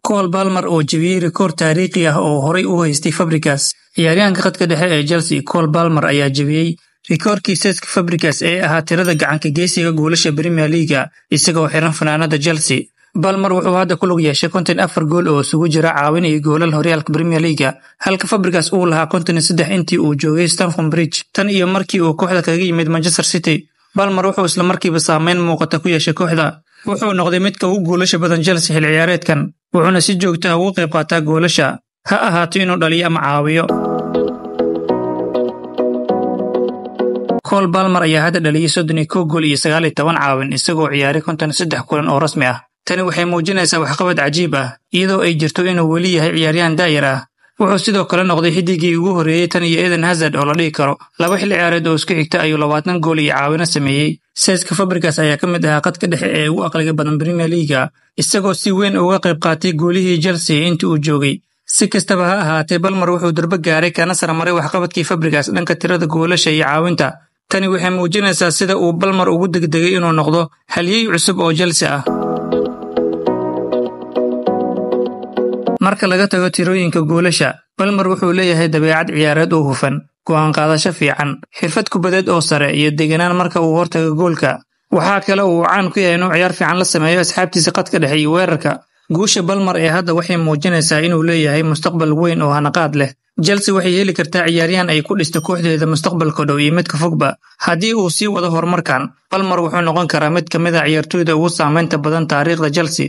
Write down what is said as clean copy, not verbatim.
Cole Palmer oo jebiyey rikoor taariikhi ah oo horay u haystay Fabregas. Ciyaaryahanka khadka dhexe ee Chelsea Cole Palmer ayaa jebiyey rikoorkii Cesc Fabregas ee ahaa tirada gacanka geesiga goolasha Premier League isagoo xiran fanaanada Chelsea. Palmer wuxuu hadda ku lug yeeshay 54 gool oo isugu jira caawin iyo goolal horyaalka Premier League, halka Fabregas uu lahaa 53 intii uu joogay Stamford Bridge tan iyo markii uu kooxda kaga yimid Manchester City. Palmer wuxuu isla markiiba saameyn muuqata ku yeeshay kooxda. Wuxuu noqday midka ugu goolasha badan Chelsea xilli ciyaareedkan, wuxuuna si joogto ah uga qayb qaataa goolasha, ha ahaato inuu dhaliyo ama caawiyo. Cole Palmer ayaa hadda dhaliyay 31 gool iyo 19 caawin isagoo ciyaaray 53 kulan oo rasmi ah. Tani waxay muujinaysaa waxqabad cajiib ah, iyadoo ay jirto inuu weli yahay ciyaaryahan daayar ah. Wuxuu sidoo kale noqday xiddigii ugu horreeyay tan iyo Eden Hazard oo la dhihi karo laba xilli ciyaareed oo isku xigta ayuu 20 gool iyo caawino sameeyey. Cesc Fabregas ayaa ka mid ahaa khadka dhexe ee ugu aqliga badan Premier League, isagoo si weyn uga qayb qaatay goolihii Chelsea intii uu joogay. Si kastaba ha ahaatee, Palmer wuxuu durbo gaaray kana sarmaray waxqabadkii Fabregas dhanka tirada goolasha iyo caawinta. Tani waxay muujinaysaa sida uu Palmer ugu degdegay inuu noqdo halyey cusub oo Chelsea ah. Marka laga tago tirooyinka goolasha, Palmer wuxuu leeyahay dabeecad ciyaareed oo hufan, go'aan qaadasho fiican, xirfad kubadeed oo sare iyo deganaan marka uu hortago goolka. Waxaa kale oo uu caan ku yahay inuu ciyaar fiican la sameeyo asxaabtiisa khadka dhexe iyo weerarka. Guusha Palmer ee hadda waxay muujinaysaa inuu leeyahay mustaqbal weyn oo hanaqaad leh. Chelsea waxay heli kartaa ciyaaryahan ay ku dhisto kooxdeeda mustaqbalka dhow iyo midka fogba. Haddii uu sii wado horumarkan, Palmer wuxuu noqon karaa mid ka mid ah ciyaartoyda ugu saameynta badan taariikhda Chelsea.